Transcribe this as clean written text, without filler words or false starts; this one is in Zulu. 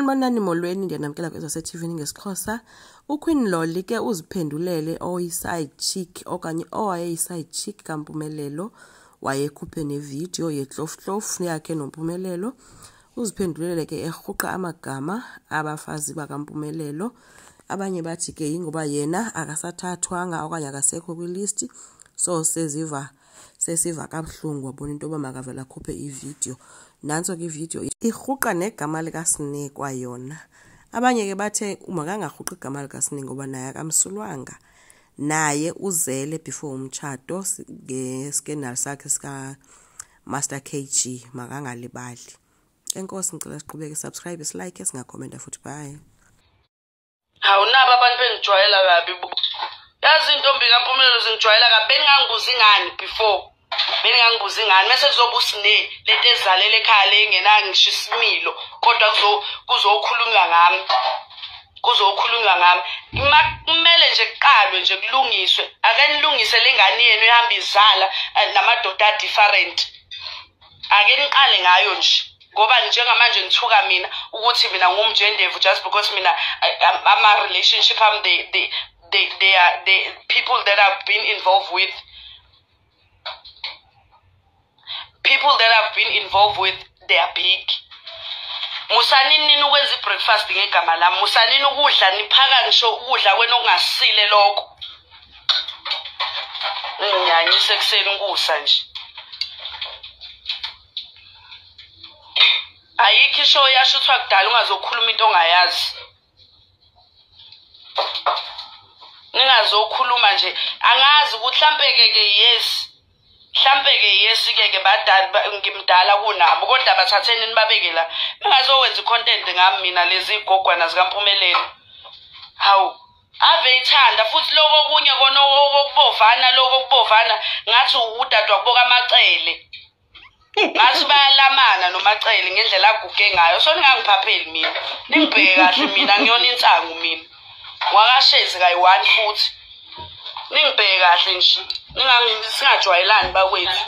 Sanibonani molweni, ndiyanamkela kwezaseTV ngesiXhosa. UQueen Lolly ke uziphendulele oyi-side chick okanye owayeyi-side chick kaMpumelelo, wayekhuphe nevidiyo yetlofutlofu yakhe noMpumelelo. Uziphendulele ke erhuqa amagama abafazi bakaMpumelelo. Abanye bathi ke yingoba yena akasathathwanga okanye akasekho kwilisti, so sesiva kabuhlungu, wabona into yoba makavele akhuphe ividiyo. Nantso ke ividiyo irhuqa negama likaSne kwayona. Abanye ke bathe makangarhuqi igama likaSne ngoba naye akamsulwanga, naye uzele before umtshato nge-scandal sakhe sika-Master KG, makangalibali. Enkosi, ngicela siqhubeke, subscribe, silike, singakhomenta futhi. Bye. Hawu, naba abantu bengijwayela kabi bo. Yazi intombi kaMpumelelo zingijwayela kabi. Beningangibuzi ngani before? Beningangibuzi ngani? Mase kuzoba uSne lento ezalela ekhaya le engenayo ngisho isimilo, kodwa kuzokhulunywa ngami. Kuzokhulunywa ngami. Kumele nje kuqalwe nje kulungiswe. Ake nilungise le ngane yenu ihamba izala namadoda a-different. Ake niqale ngayo nje. Ngoba njengamanje ngithuka mina ukuthi mina ngumjendevu just because mina ama-relationship ami they are the people that I've been involved with. People that I've been involved with, they are big. Musanini nini ukwenza i-breakfast ngegama lami, musanini ukudla niphaka ngisho ukudla kwenu okungasile lokho. Nginyanyise ekuseni ukusa nje. Ayikho ishow yashuthwa kudala ungazokhuluma into ongayazi. Ningazokhuluma nje, angazi ukuthi mhlambe ke yes. Mhlambe ke yes ke badala ngimdala kunabo, kodwa bathatheni nibabeke la. Bengazowenza icontent ngami mina lezi igogwana zikaMpumelelo. Hawu, ave ithanda futhi lokho okunye kona okubovana, lokho okubovana ngathi udadwa kuboka amacele. Ngathi bayalamana noMacele ngendlela aguge ngayo. So ningangiphapheli mina, ningibheke kahle mina, ngiyona insangu mina. Ngwakashezi kayi-1 futhi. Ningibheke kahle nje, singajwayelani bakwethu.